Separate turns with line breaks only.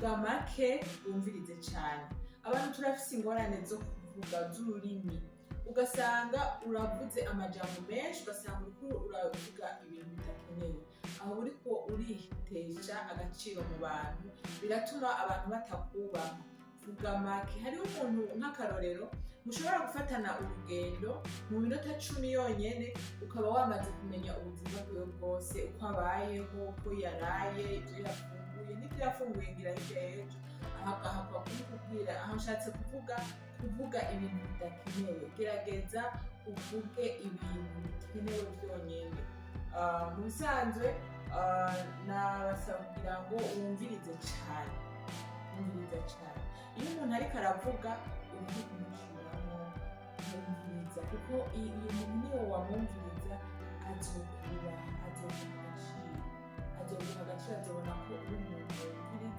Vuga make, wumvirize cane. Abantu turafise ingorane zo kuvuga, z'ururimi. Ugasanga uravuze amajambo menshi, ugasanga uriko uravuga ibintu bidakenewe. Aho uriko uritesha agaciro mu bantu, biratuma abantu batakubaha. Vuga make. Hariho umuntu, nk'akarorero, mushobora gufatana urugendo, mu minota 10 yonyene ukaba wamaze kumenya ubuzima bwiwe bwose, uko abayeho, uko yaraye, ivyo yafunguye n'ivyo yafunguye ngira hirya y'ejo, aha agahakwa kubikubwira. Aho nshatse kuvuga, kuvuga ibintu bidakenewe. Gerageza uvuge ibintu bikenewe vyonyene. Ah, mu bisanzwe, nabasaba kugira ngo wumvirize cane. Wumviriza cane. Iyo umuntu ariko aravuga, ureke kumuciramwo, wumviriza, kuko iyo muntu niwo wamwumviriza, azokubaha, azoguha agaciro, azoguha agaciro, azobona ko uri umuntu wumviriza.